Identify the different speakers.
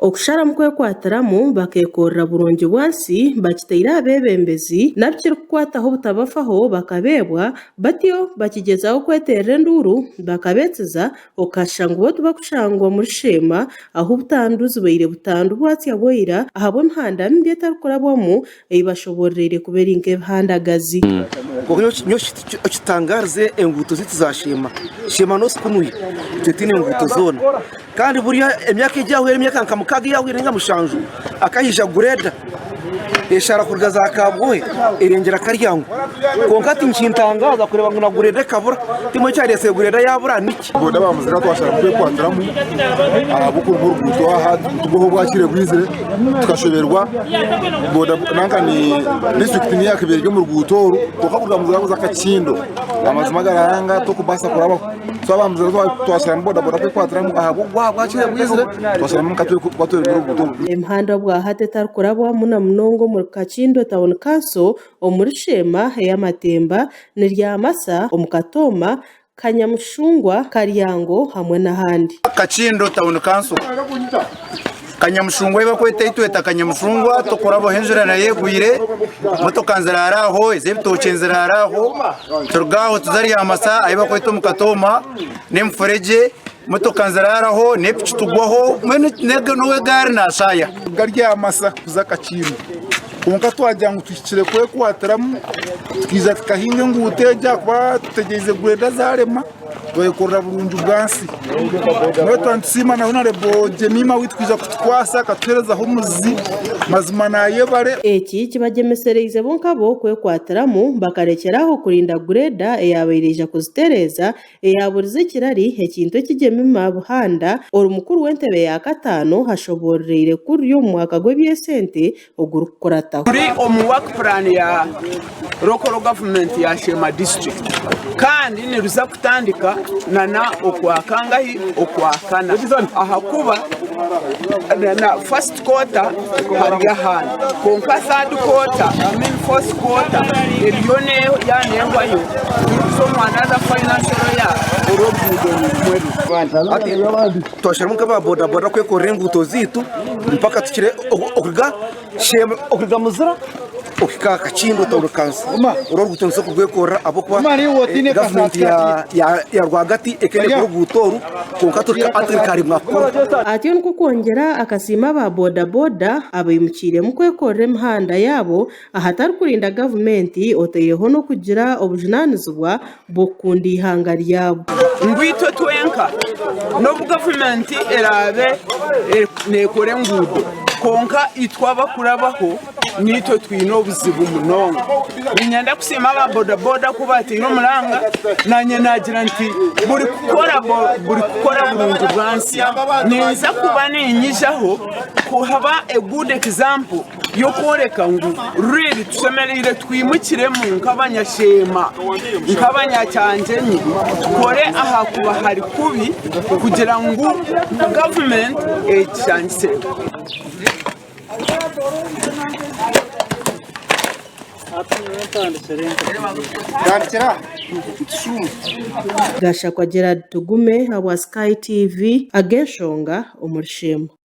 Speaker 1: Okusharamu kwekwatiramu bakeekorera burungi bwansi bakitaire aha beebembezi n'abu kirikukwataho obutabafaho bakabeebwa batyo bakigyezaho kweteerera enduuru bakabeetsiza okashusha ngu bo tibakushangwa omuri Sheema ahu butandu zibaire butandu bwatsya bwaira ahabw'emihanda mibi etarikurabwamu ei bashoboororeire kuba eri nk'ebihandagazi.
Speaker 2: Kwonka nyowe ekitangaarize enguuto zaitu za Sheema, Sheema n'Osukunwe itwe twine enguuto zoona kandi buriya emyaka egi eyahweire emyaka nka mukaaga eyahweire ninga mushanju akaija gureda eshara kuruga za Kabwohe erengyera Karyango kwonka tinkintangaaza kureeba ngu na gureda ekabura timwe ekyareetsire gureda yabura niki?
Speaker 3: Boda ba muzira twasharamu kwekwatiramu ahabw'okuba oruguuto aha tibwo bwakire bwizire tukashoberwa boda nanka ni disiturikiti niyo yakabaire eri omu ruguuto oru kwonka kuruga muzira kuza Kakindo amazima agarahanga tokubaasa kurabaho so aba muzira twasharamu boda boda kwekwatiramu ahabw'okuba bwakire bwizire twasharamu nka kuba turi omu ruguuto oru.
Speaker 1: Emihanda obwahati etarikurabwamu na munonga omuri Kakindo Town Council, omuri Sheema ey'amatemba, Niryamasa, omu Katooma, Kanyamushungwa, Karyango hamwe n'ahandi.
Speaker 4: Kakindo Town Council, Kanyamushungwa ei barikweta ei tweta Kanyamushungwa turikurabaho enjura nayo egwire, motoka niziraara aho, ez'ebitookye niziraara aho, turuga aho tuza Ryamasa ahu barikweta omu Katooma n'emufuregye, motoka niziraaraho n'epiki tugwaho mbwenu n'ow'egaari naashaaya.
Speaker 3: Kuruga Ryamasa kuza Kakindo kwonka twagira ngu tuhikire kwekwatiramu tukaija tukahinga enguuto egi ahakuba tutegyereize gureda zarema twayekorera burungi bwansi. Mbwenu twaba nitusiima na Honarebo Jemima owaitu kwija kutukwasa akatuheerezaho omuzi mazima nayebare.
Speaker 1: Eki kibagyemesereize bo nkabo kwekwatiramu bakarekyera aho kurinda gureda eyabaire eija kuzitereeza Eyaaburize ekirari, ekintu eki Jemima Buhanda, ori mukuru w'entebe ya kataano ashoboororeire ku ruri omu mwaka gw'eby'esente ogurikukurataho.
Speaker 5: Turi omu work plan ya local government ya Sheema district kandi niruza kutandika nana okwakangahi okwakana ahakuba na first quarter hari ahandi kwonka third quarter I mean fourth quarter eriyo yanehwayo turikuza omu another financial year oru oruguudo nirumwe
Speaker 2: Hati twasharamu nk'aba boda boda kwekorera enguuto zaitu mpaka tukire okuruga Sheema okuruga Muzira okuhika aha Kakindo Town Council. Oru oruguuto nituza kurwekorera ahabw'okuba gavumenti ya rwagati ekenda ekore oruguuto oru kwonka hati rukaremwa kukorwa.
Speaker 1: Atyo nikwo kwongyera akasiima aba boda boda abaimukiiremu kwekorera emihanda yaabo ahatarikurinda gavumenti otaireho n'okugira obujunaanizibwa bw'okukunda eihanga ryabo.
Speaker 5: Ngu itwe twenka n'obu gavumenti eraabe neekora enguudo kwonka itwe abakurabaho naitwe twine obuzibu munonga. Niinyenda kusiima aba bodaboda ku bateire omuranga naanye naagira nti buri kukora buri kukora burungi bwansi ninza kuba ninyijaho kuhaba a good example y'okworeka ngu really tushemereire twimukiremu nk'abanyasheema nk'abanyakyanjenyi tukore ahakuba hari kubi kugira ngu gavumenti ekishangise.
Speaker 1: Gashakwa Gerald Tugume habwa Sky TV, ag'enshonga omuri Sheema.